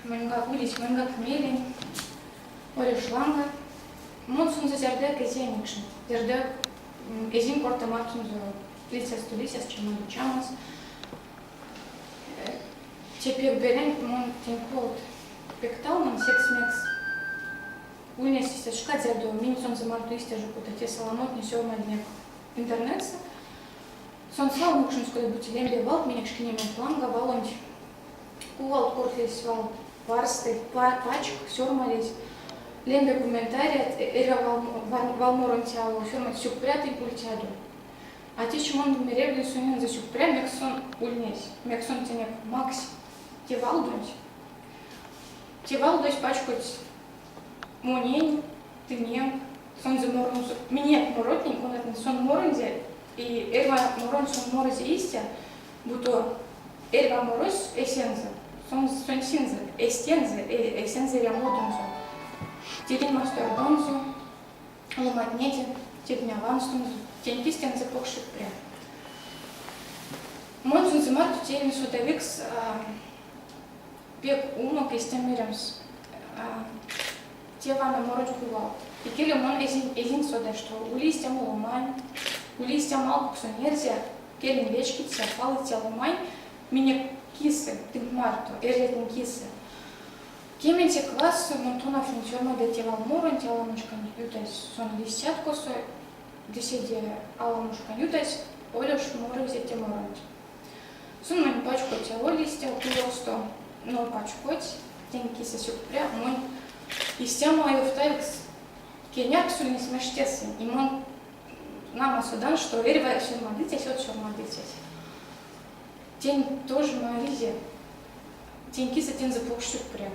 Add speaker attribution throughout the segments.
Speaker 1: Моньгак улить моньгак мелень Олёш ланга. Мон сонзэ зярдояк эзия некшне, зярдояк эзинь корта мартонзо лицясто лицяс, чамадо чамас. Те пек берянь, мон тень кувалт пек талнан, секс мекс ульнесь истят шкат, зярдо минь сонзэ марто истя жо кода те саламотне сёрмадынек интернетсэ. Сон свал мукшнось кода-бути лембе валт минек шкинеманть ланга, валонть кувалт кортнесь свал парсте, пачк сёрмалесь лембе комментарият эрьва валморонть ало, сёрмадсь сюкпря тынь ультядо. А течи мон меревлинь сонензэ сюкпря, мекс сон ульнесь, мекс сон тенек макссь те валдонть. Те валдось пачкодсь монень, тыненк, сонзэ моронзо, минек моротнень, конатнень сон морынзе, и эрьва моронть сон морызе истя, буто эрьва морось эсензэ, сон сонсензэ, эстензэ, эсензэ эрямодонзо, тиринь мастордонзо, ломантнеде, тевтне ванстомс, тень кис тензэ покш сюкпря. Мон сонзэ марто теевинь содавикс пек умок, истя меремс, те вана моронть кувалт. Икеле мон эзинь, эзинь сода, што ули истямо ломань, ули истямо алкуксонь эрзя, келень вечкиця, палыця ломань минек кисэ, тынк марто, эрзятнень кисэ. Кеменце классо мон тонавтнинь сёрмадо те валморонть аламошкань ютазь. Сон лиссь Сяткосо ды седе аламошкань ютазь Олёш морызе те моронть. Сон монь пачкодсь аволь истя куроксто, но пачкодсь, тень кисэ сюкпря, монь истямо аёвтавикс кеняркс ульнесь мештесэ, и мон нама содан, што эрьва сёрмадыцясь од сёрмадыцясь. Тень тоже маризе. Тень кисэ тензэ покш сюкпря.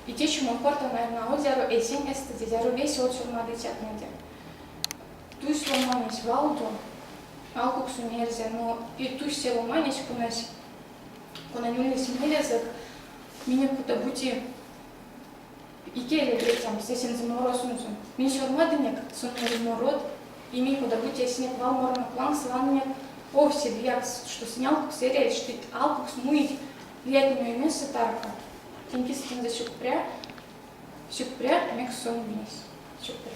Speaker 1: И течи мон кортан, наверное, аволь зяро эсень эстеде, зяро весе од сёрмадыцятнеде. Тусь ломанесь валдо, алкуксонь эрзя, но и тусь се ломанесь, конась, конань ульнесь мелезэ, минек кода-бути икеле ветямс эсензэ моросонзо. Минь сёрмадынек, сон мори морот, и минь кода-бути эсенек валморонок лангс ваннынек овсе лиякс, што сынь алкукс эрясть, што алкукс муить лиятнень оймесэ тарка. Тень кис тензэ сюкпря, сюкпря, мекс сон ульнесь. Сюкпря.